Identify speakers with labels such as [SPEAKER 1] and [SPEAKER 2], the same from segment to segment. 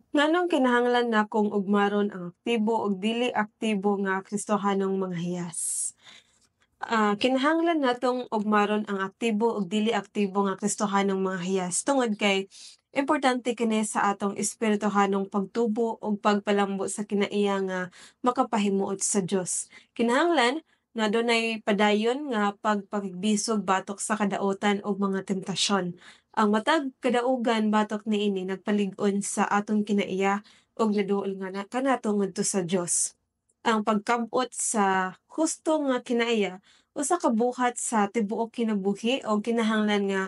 [SPEAKER 1] Nganong kinahanglan nakong ugmaron ang aktibo ug dili aktibo nga Kristohanong mga hiyas? Kinahanglan natong ugmaron ang aktibo ug dili aktibo nga Kristohanong mga hiyas tungod kay importante kini sa atong espirituhanong pagtubo ug pagpalambo sa kinaiya nga makapahimuot sa Dios. Kinahanglan nga dunay padayon nga pagpakigbisog batok sa kadautan ug mga tentasyon. Ang matag kadaugan batok niini nagpalig-on sa atong kinaiya ug naduol nga na kanato ngadto sa Dios. Ang pagkab-ot sa husto nga kinaiya usa ka buhat sa tibuok kinabuhi o kinahanglan nga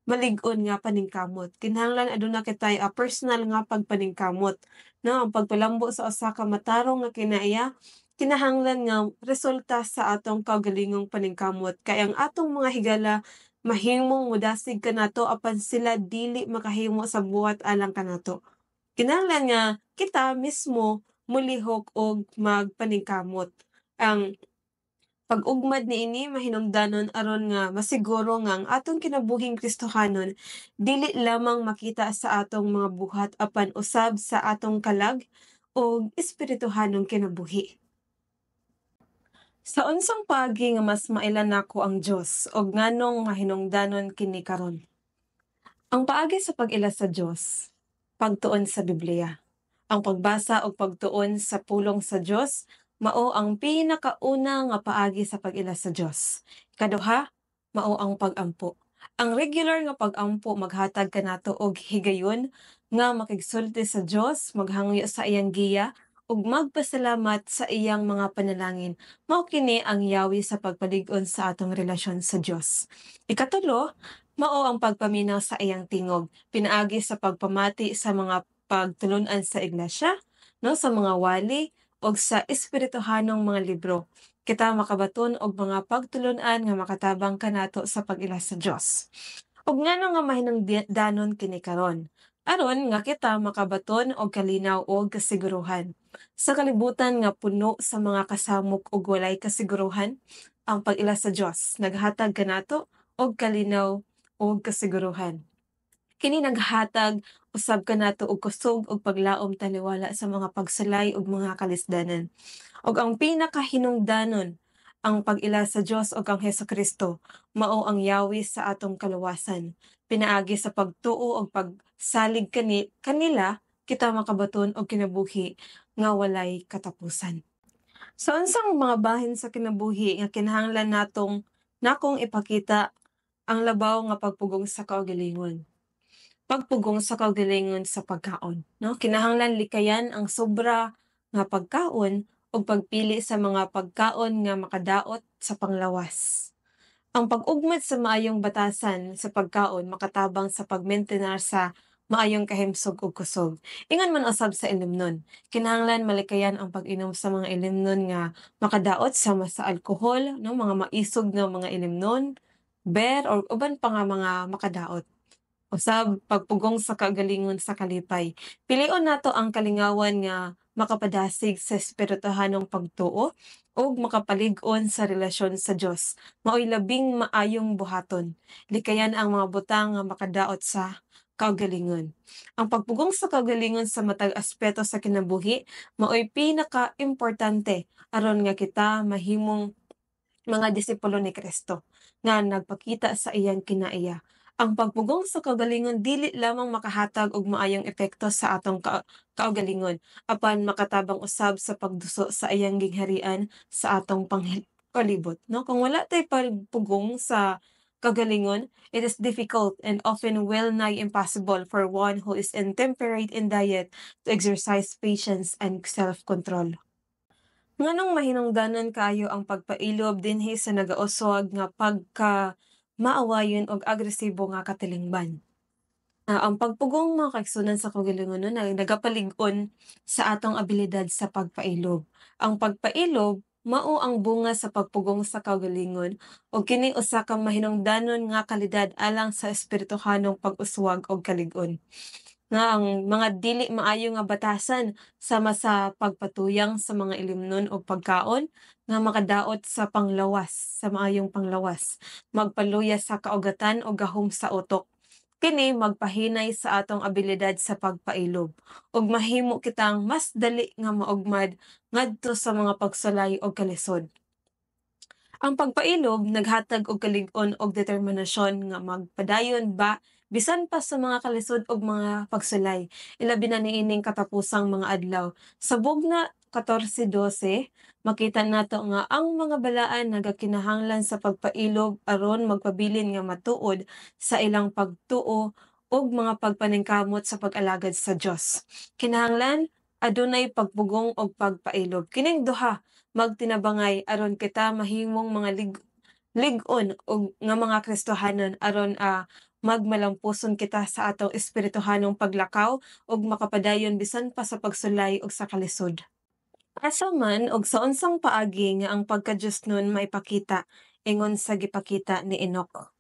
[SPEAKER 1] malig-on nga paningkamot. Kinahanglan aduna kitay a personal nga pagpaningkamot, no? Ang pagpalambo sa usa ka matarong nga kinaiya kinahanglan nga resulta sa atong kaugalingong paningkamot kay ang atong mga higala mahimong modasig kanato apan sila dili makahimo sa buhat alang kanato. Kinahanglan nga kita mismo molihok og magpaningkamot. Ang pag-ugmad niini mahinungdanon aron nga masiguro nga ang atong kinabuhing Kristohanon dili lamang makita sa atong mga buhat apan usab sa atong kalag ug espirituhanong kinabuhi. Sa unsang paagi nga mas maila nako ang Dios ug nganong mahinungdanon kini karon? Ang paagi sa pag-ila sa Dios, pagtuon sa Biblia. Ang pagbasa ug pagtuon sa pulong sa Dios mao ang pinakauna nga paagi sa pag-ila sa Dios. Ikaduha, mao ang pag-ampo. Ang regular nga pag-ampo maghatag kanato og higayon nga makigsulti sa Dios, maghangyo sa iyang giya ug magpasalamat sa iyang mga panalangin. Mao kini ang yawi sa pagpalig-on sa atong relasyon sa Dios. Ikatulo, mao ang pagpaminaw sa iyang tingog, pinaagi sa pagpamati sa mga pagtulun-an sa iglesia, no, sa mga wali ug sa espirituhanong mga libro. Kita makabaton og mga pagtulun-an nga makatabang kanato sa pag-ila sa Dios. Ug ngano nga mahinungdanon kini karon? Aron nga kita makabaton og kalinaw og kasiguruhan. Sa kalibutan nga puno sa mga kasamok ug walay kasiguruhan, ang pag-ila sa Dios naghatag kanato og kalinaw og kasiguruhan. Kini naghatag usab kanato og kusog ug paglaom taliwala sa mga pagsulay ug mga kalisdanan. Ug ang pinakahinungdanon, ang pag-ila sa Dios ug ang Hesukristo mao ang yawi sa atong kaluwasan. Pinaagi sa pagtuo ug pagsalig kanila kita makabaton og kinabuhi nga walay katapusan. Sa unsang mga bahin sa kinabuhi nga kinahanglan natong nakong ipakita ang labaw nga pagpugong sa kaugalingon? Pagpugong sa kaugalingon sa pagkaon, no? Kinahanglan likayan ang sobra nga pagkaon ug pagpili sa mga pagkaon nga makadaot sa panglawas. Ang pag-ugmad sa maayong batasan sa pagkaon makatabang sa pagmentenar sa maayong kahimsog ug kusog. Ingon man usab sa ilimnon. Kinahanglan malikayan ang pag-inom sa mga ilimnon nga makadaot sama sa alkohol, no, mga maisog nga mga ilimnon, beer or uban pa nga mga makadaot. Usab pagpugong sa kaugalingon sa kalipay. Pilion nato ang kalingawan nga makapadasig sa espirituhanong pagtuo ug makapalig-on sa relasyon sa Dios. Maoy labing maayong buhaton. Likayan ang mga butang nga makadaot sa kaugalingon. Ang pagpugong sa kaugalingon sa matag aspeto sa kinabuhi maoy pinaka-importante aron nga kita mahimong mga disipulo ni Kristo nga nagpakita sa iyang kinaiya. Ang pagpugong sa kaugalingon dili lamang makahatag og maayong epekto sa atong kaugalingon apan makatabang usab sa pagduso sa iyang gingharian sa atong palibot, no? Kung wala tay pagpugong sa kaugalingon, it is difficult and often well nigh impossible for one who is intemperate in diet to exercise patience and self-control. Nganong mahinungdanon kaayo ang pagpailob dinhi sa nagauswag nga pagka maawayon og agresibo nga katilingban? Ang pagpugong, mga kaigsuonan, sa kaugalingon, no, nagapalig-on sa atong abilidad sa pagpailob. Ang pagpailob mao ang bunga sa pagpugong sa kaugalingon ug kini usa ka mahinungdanon nga kalidad alang sa espirituhanong pag-uswag og kalig-on. Nga ang mga dili maayo nga batasan sama sa pagpatuyang sa mga ilimnon og pagkaon nga makadaot sa panglawas, sa maayong panglawas, magpaluya sa kaugatan o gahom sa utok. Kini magpahinay sa atong abilidad sa pagpailob ug mahimo kitang mas dali nga maugmad ngadto sa mga pagsulay og kalisod. Ang pagpailob naghatag og kalig-on og determinasyon nga magpadayon ba bisan pa sa mga kalisod og mga pagsulay, ilabi na niining katapusang mga adlaw. Sa Bugna 14:12, makita nato nga ang mga balaan nagakinahanglan sa pagpailob aron magpabilin nga matuod sa ilang pagtuo ug mga pagpaningkamot sa pag-alagad sa Dios. Kinahanglan adunay pagpugong og pagpailob. Kining duha magtinabangay aron kita mahimong mga lig-on og nga mga Kristohanon aron magmalampuson kita sa atong espirituhanong paglakaw ug makapadayon bisan pa sa pagsulay ug sa kalisod. Asa man og sa unsang paagi nga ang pagka-Diyosnon maipakita ingon sa gipakita ni Enoch?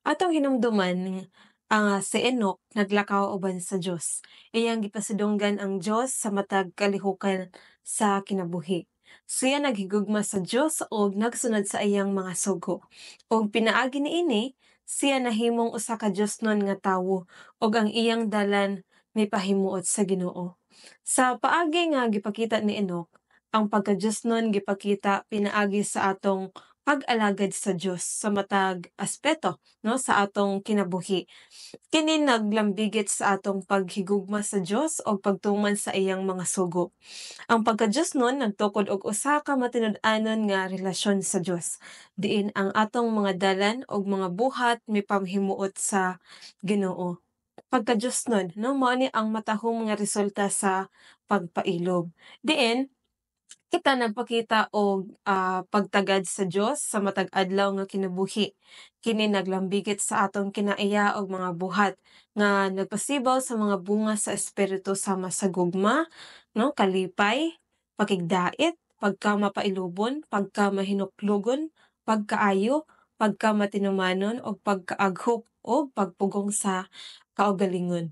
[SPEAKER 1] Atong hinumduman ang si Enoch naglakaw uban sa Dios. Iyang gipasidunggan ang Dios sa matag kalihukan sa kinabuhi. Siya naghigugma sa Dios ug nagsunod sa iyang mga sugo. Ug pinaagi niini, siya nahimong usa ka Diosnon nga tawo ug ang iyang dalan mipahimuot sa Ginoo. Sa paagi nga gipakita ni Enoch, ang pagka-Diosnon gipakita pinaagi sa atong pag-alagad sa Dios sa matag aspeto, no, sa atong kinabuhi. Kini naglambigit sa atong paghigugma sa Dios o pagtuman sa iyang mga sugo. Ang pagka-Diosnon nagtukod og usa ka matinud-anon nga relasyon sa Dios, diin ang atong mga dalan ug mga buhat mipamhimuot sa Ginoo. Pagka-Diosnon, no, mao ni ang matahom nga resulta sa pagpailob. Diin kita nagpakita og pagtagad sa Dios sa matag adlaw nga kinabuhi. Kini naglambigit sa atong kinaiya og mga buhat nga nagpasibaw sa mga bunga sa espiritu sama sa gugma, no, kalipay, pakigdait, pagkamapailubon, pagkamahinuklogon, pagkaayo, pagkamatinumanon ug pagkaaghop ug pagpugong sa kaugalingon.